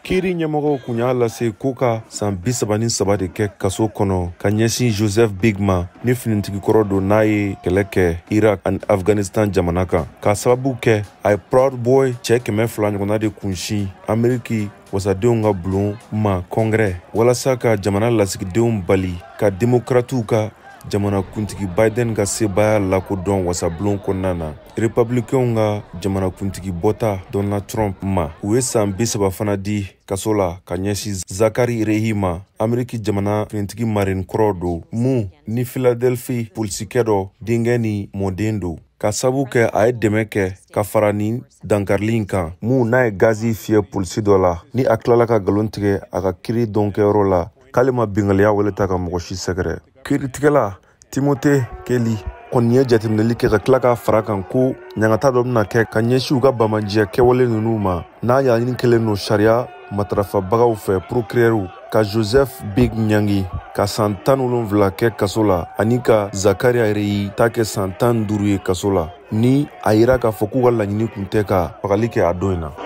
Kiiri ɲɛmɔgɔw kun y'a lase ko ka san 33 de kɛ kaso kɔnɔ ka ɲɛsin Joseph Biggs ma, ni finitigi kɔrɔ don, n'a ye kɛlɛ kɛ Irak ani Afghanistan jamana kan, k'a sababu kɛ a ye Proud Boy cɛ 200 ɲɔgɔnna de kunsin Ameriki wasadenw ka bulon ma, Congrès, walasa ka jamana lasigidenw bali ka Demokratiw ka jamanakuntigi Biden ka sebaaya lakodɔn wasabulon kɔnɔna na, Republicainw ka jamanakuntigi bɔta Donald Trump ma. U ye san 30 fana di kaso la ka ɲɛsin Zakari Rehi ma, Ameriki jamana finitigi Marine kɔrɔ don, mun ni Philadelphie polisikɛ dɔ denkɛ ni mɔden don, ka sabu kɛ a ye dɛmɛ kɛ ka fara nin dankarili in kan, mun n'a ye gazi fiyɛ polisi dɔ la, ni a tilala ka nkalon tigɛ a ka kiri dɔnkɛyɔrɔ la k'ale ma bingaliya wale ta ka mɔgɔ si sɛgɛrɛ. Kiiritigɛla Timote Keli kɔni ye jateminɛli kɛ ka tila k'a fara kan ko ɲangata dɔ bɛna kɛ ka ɲɛsin u ka banbaanciya kɛwale ninnu ma, n'a laɲini kɛlen don sariya matarafabagaw fɛ, procureur, ka Joseph Biggs ɲangi ka san 17 kɛ kaso la, ani ka Zakaria Reyi ta kɛ san 15 ye kaso la, ni a yira k'a fɔ k'u ka laɲini kun tɛ ka fagali kɛ a don in na.